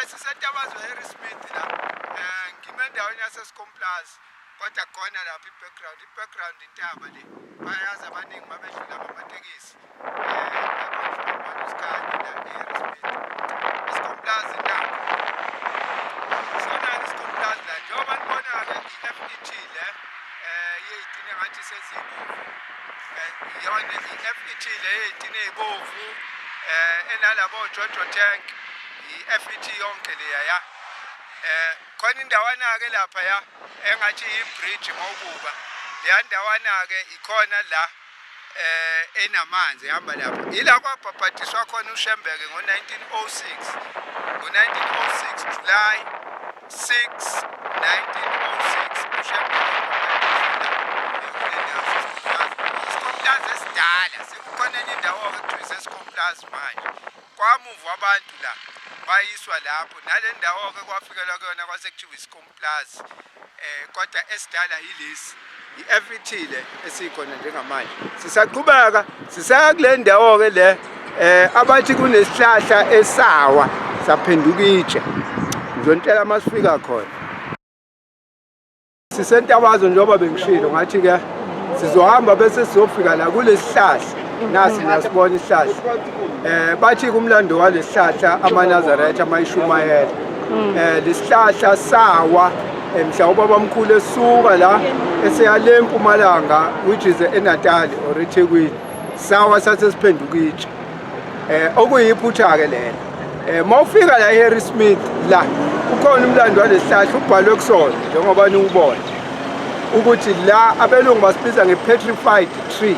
Sisentabazwe Harrismith la. Ngime endaweni yaseSkomplazi, kodwa khona lapha i-background, i-background intaba le. Bayazi abaningi mabedlula ngamatekisi. Babona isikhanya la eHarrismith. ISkomplazi intaba. Sona-ke iSkomplazi la, njengoba nibona-ke i-FET le, yey'tini engathi sezibomvu. Iyona i-FET le yey'tini ey'bomvu, enalabo Jojo tank, i-FET yonke leya ya. Khona indawana-ke lapha ya engathi i-bridge mawubuka. Leya ndawana-ke ikhona la enamanzi ehamba lapha. Ila kwabhabhadiswa khona uShembe-ke ngo-1906. Ngo-1906 July 6 1906 uShembe wabhabhadiswa la kule ndawo yaseSkomplazi. ISkomplazi esidala, sekukhona enye indawo-ke ekuthiwa iseSkomplazi manje. Kwamuva abantu la bayiswa lapho, nale ndawo-ke kwafikelwa kuyona kwase kuthiwa iSkomplazi. Kodwa esidala yilesi, i-FET le esikhona njengamanje. Sisaqhubeka sisaya kule ndawo-ke le abathi kunesihlahla esawa saphenduka itshe. Ngizonitshela uma sifika khona. Sisentabazwe njengoba bengishilo, ngathi-ke sizohamba bese sizofika la kulesihlahla. Nasi niyasibona isihlahla. Bathi kumlando walesihlahla amaNazaretha amayishumayela. Lesihlahla sawa mhla ubabamkhulu esuka la eseya le Mpumalanga, which is eNatal or eThekwini. Sawa sase siphenduka itshe. Okuyiphutha-ke lelo. Mawufika la eHarrismith la ukhona umlando walesihlahla ubhalwe kusona njengoba niwubona ukuthi la abelungu basibiza nge-petrified tree,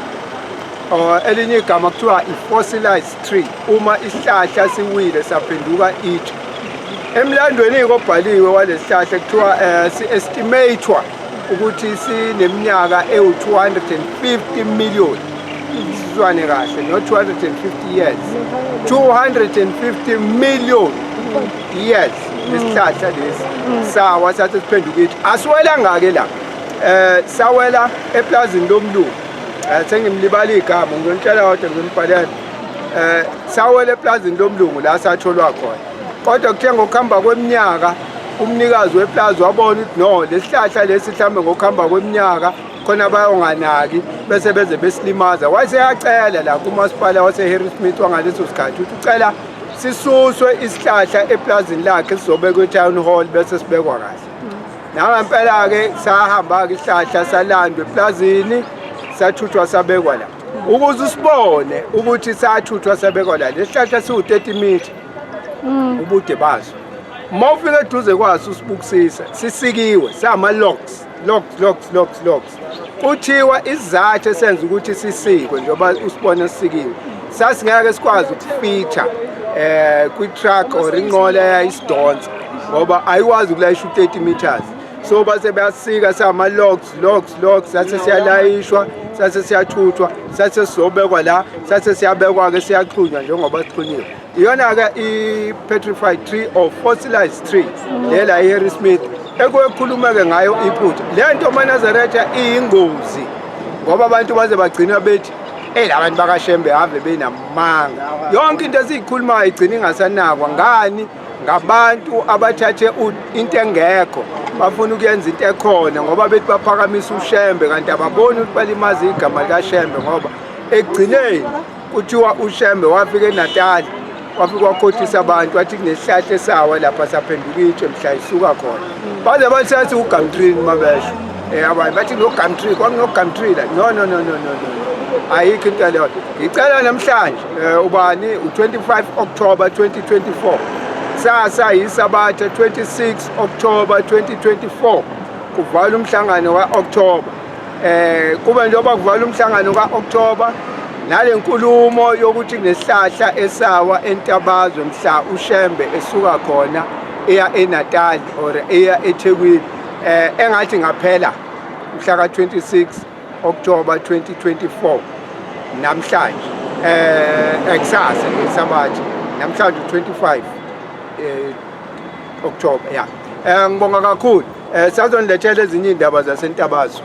or elinye igama kuthiwa i-fossilized tree, uma isihlahla siwile saphenduka itshe. Emlandweni obhaliwe walesihlahla kuthiwa si-estimatewa ukuthi sineminyaka ewu-250 million. Sizwane kahle, no 250 years, 250 million years lesihlahla lesi sawa sathi siphenduka itshe. Asiwelanga-ke la, sawela eplazini lomlungu. Sengimlibala igama, ngizonitshela kodwa ngizonibhalela. Sawela eplazini lomlungu la satholwa khona, kodwa kuthe ngokuhamba kweminyaka umnikazi weplazi wabona ukuthi no, lesihlahla lesi mhlawumbe ngokuhamba kweminyaka khona bayonganaki bese beze besilimaza. Wayeseyacela la kumasipala wase-Harrismith wangaleso sikhathi ukuthi ucela sisuswe isihlahla eplazini lakhe sizobekwa e-town hall bese sibekwa kahle. Nangempela-ke sahamba-ke isihlahla salandwa eplazini sathuthwa sabekwa la. Ukuze usibone ukuthi sathuthwa sabekwa la, lesihlahla siwu-30 meter ubude baso. Uma ufika eduze kwaso usibukisisa, sisikiwe sama-logs, logs, logs, logs, logs. Kuthiwa isizathu esenza ukuthi sisikwe, njengoba usibona sisikiwe, sasingeke sikwazi ukufitha kwi-truck or inqola eyayisidonsa ngoba ayikwazi ukulayisha u-30 meters. So base bayasika sama-logs, logs, logs, sase siyalayishwa, sase siyathuthwa, sase sizobekwa la, sase siyabekwa-ke, siyaxhunywa njengoba sixhunyiwe. Iyona-ke i-petrified tree or fossilized tree lela i-Harrismith ekukhuluma-ke ngayo iphutha. Le nto maNazaretha iyingozi ngoba abantu baze bagcina bethi eyi la bantu bakaShembe ave benamanga. Yonke into esiyikhulumayo igcina ingasanakwa. Ngani? Ngabantu abathathe into engekho bafuna ukuyenza into ekhona ngoba bethi baphakamisa uShembe, kanti ababoni ukuthi balimaza igama likaShembe, ngoba ekugcineni kuthiwa uShembe wafika eNatali wafika wakhohlisa abantu wathi kunesihlahla esawa lapha saphenduka itshe mhla isuka khona. Baze bathi sathi uGumtree mabesho, abanye bathi no-Gumtree, kwakuno-Gumtree la. No, no, no, no, no, no, ayikho into leyo. Ngicela namhlanje ubani u-25 October 2024, sasa yisabatha 26 October 2024 kuvala umhlangano ka-October. Kube njengoba kuvala umhlangano ka-October nale nkulumo yokuthi kunesihlahla esawa eNtabazwe mhla uShembe esuka khona eya eNatal or eya eThekwini, engathi ngaphela mhla ka-26 October 2024 namhlanje, ekusasa ngesabatha namhlanje 25 October ya. Ngibonga kakhulu. Sazonilethela ezinye indaba zaseNtabazwe.